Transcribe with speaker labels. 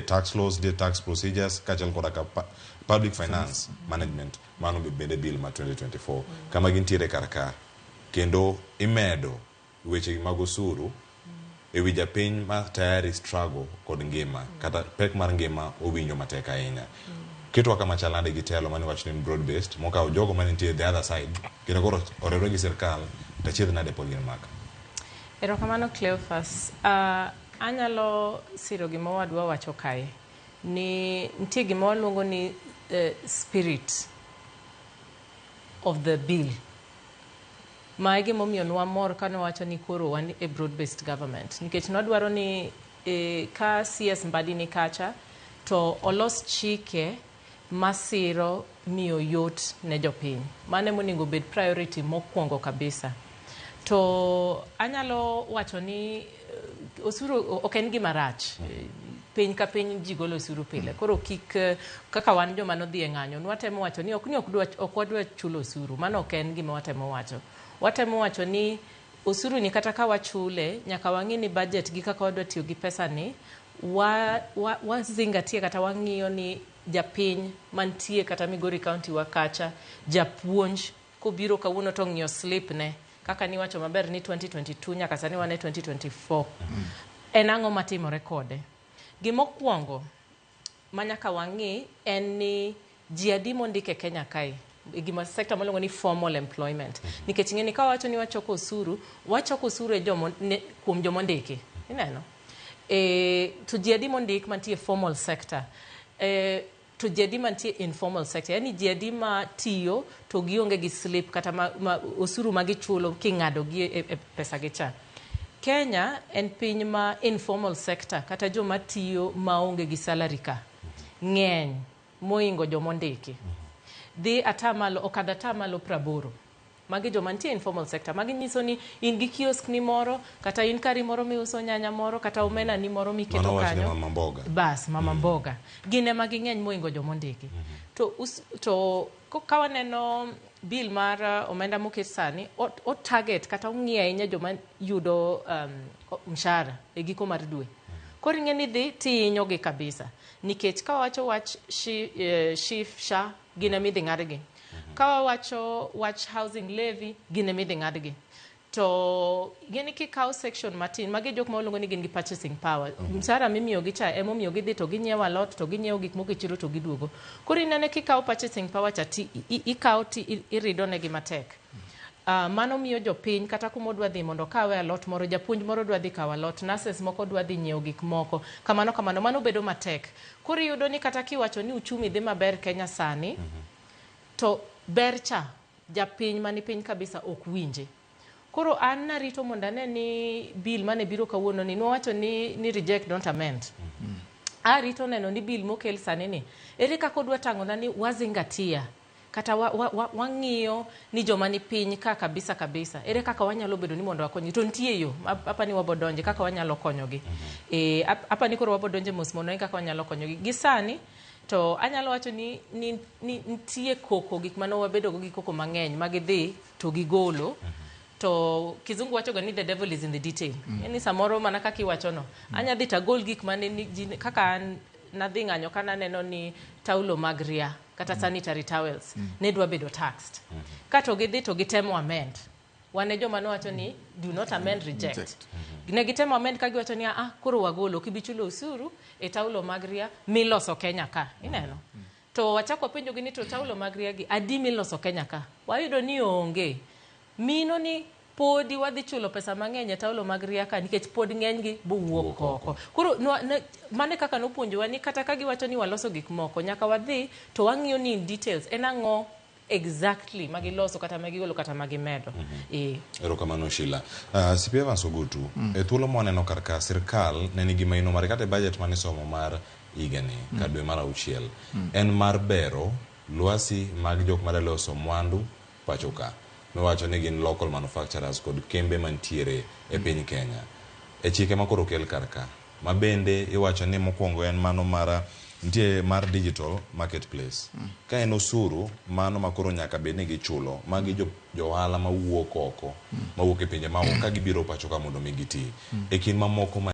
Speaker 1: Tax laws, nitie tax procedures kaachiel koda ka public finance management. Mano bende bill ma 2024 kama gintiere kar ka, kendo imedo weche mag osuru e wi japiny ma tayari struggle kod ngima kata pek mar ngima owinjo matek ahinya. Ketwa kama chal nade gi telo mane wach ni en broad based mokawo jogo manitie the other side kendo koro oriwre gi sirkal to achiedh nade pod gin maka?
Speaker 2: Erokamano, Cleophas. Anyalo siro gima owadwa wacho kae ni nitie gima waluongo ni spirit of the bill, ma e gimomiyo nwamor kane wacho ni koro wan e broad based government, nikech nwadwaro ni ka CS Mbadi ni kacha to olos chike masiro miyo yot ne jopiny. Mano emonego bed priority mokwongo kabisa. To anyalo wacho ni osuru ok en gima rach. Piny ka piny ji golo osuru pile. Koro kik kaka wan joma nodhi e ng'anyo, nwatemo wacho ni ok ni ok wadwa chulo osuru. Mano ok en gima watemo wacho. Watemo wacho ni osuru ni kata ka wachule, nyaka wang'i ni budget gi kaka wadwa tiyo gi pesa ni wa zingatie kata wang'iyo ni japiny mantie kata Migori County wa kacha, japuonj kobiro kawuono to ng'iyo slip ne kaka niwacho maber ni 2022 nyaka sani wan e 2024, en ang'o matimore kode? Gimokwongo ma nyaka wang'i en ni ji adi mondik e Kenya kae e gima sector maluongo ni formal employment, nikech ing'e ni ka wawacho ni wachoko osuru, wachoko osuru e jomo, ne, kuom jomondiki ineno to ji adi mondik mantie formal sector, to ji adi mantie informal sector, yani ji adi ma tiyo to gionge gi slip kata ma osuru ma gichulo king'ado gi e pesa gi cha. Kenya en piny ma informal sector kata joma tiyo maonge gi salary ka ng'eny moingo jomondiki. Dhi atamalo okadho 80%. Magi joma nitie informal sector. Magi nyiso ni in gi kiosk ni moro kata in kari moro miuso nyanya moro kata omena ni moro miketo
Speaker 1: Mano wach ni
Speaker 2: kanyo.
Speaker 1: Mama mboga.
Speaker 2: Bas, mama mboga. Gin ema ging'eny moingo jomondiki. To ka waneno bill mar omenda moket sani, o target kata ong'iyo ahinya joma yudo mshahara e giko mar dwe. Koro ing'e ni dhi tihinyogi kabisa. Nikech ka wawacho wach SHIF, SHA, gin ema idhi ng'adgi. Ka wawacho wach housing levy, gin ema idhi ng'adgi. To ing'e ni kikawo section matin, magi jok ma waluongo ni gin gi purchasing power. Mshahara mimiyogi cha emomiyo gidhi to ginyiewo alot to ginyiewo gik moko e chiro to giduogo. Koro inene kikawo purchasing power cha ti ikawo ti irido negi matek. Mano miyo jopiny kata kuma odwa dhi mondo okawe alot moro, japuonj moro dwa dhi kawo alot, nurses moko dwa dhi nyiewo gik moko, kamano kamano, mano bedo matek. Koro iyudo ni kata kiwacho ni uchumi dhi maber Kenya sani, to ber cha japiny mani piny kabisa ok winje. Koro an narito mondo ane ni bill mane biro kawuono ni nwawacho ni reject, don't amend. Arito neno ni bill mokel sani ni ere kaka odwa tang'ona ni wazingatia kata wang'iyo ni joma ni piny ka kabisa kabisa ere kaka wanyalo bedo ni mondo wakonygi. To nitie yo apa ni wabodonje kaka wanyalo konyogi. Apa ni koro wabodonje mos mondo kaka wanyalo konyogi gi sani. To anyalo wacho ni nitie koko, gik mane wabedo go gi koko mang'eny ma gidhi to gigolo. To kizungu wacho ga ni the devil is in the detail. Yani samoro mana kaka iwacho no, anya dhi tagol gik mane ni, ji, kaka an nadhi ng'anyo ka naneno ni taulo mag ria kata sanitary towels ne dwa bedo taxed. Ka to gidhi to gitemo amend. Wan e joma nowacho ni do not amend, reject.
Speaker 3: Reject.
Speaker 2: Ne gitemo amend ka giwacho ni ah, koro wagolo, ok ibi chulo osuru e taulo mag ria miloso Kenya ka. Ineno? To wachako wapenjogi ni to taulo mag ria gi adi miloso Kenya ka? Wayudo ni onge. Mino ni podi wadhi chulo pesa mang'eny e taulo mag ria ka nikech pod ng'enygi bowuok oko. Koro mano e kaka nopuonjowa ni kata ka giwacho ni waloso gik moko, nyaka wadhi to wang'iyo ni in details en ang'o exactly magiloso kata magigolo kata magimedo.
Speaker 1: Erokamano, Sheila. CP Evans Ogutu, e thuolo mwaneno kar ka sirkal ne nigi maino mare kata e budget manisomo mar higani ka dwe mar 6 en mar bero lwasi mag jok madwa loso mwandu pacho ka miwacho ni gin local manufacturers kod kembe mantiere e piny Kenya. E chike ma koro okel kar ka ma bende iwacho ni mokwongo en mano mar nitie mar digital marketplace ka en osuru mano ma koro nyaka bed ni gichulo magi jo ohala mawuok oko, mawuok e pinje maoko ka gibiro pacho ka mondo mi giti e kind mamoko ma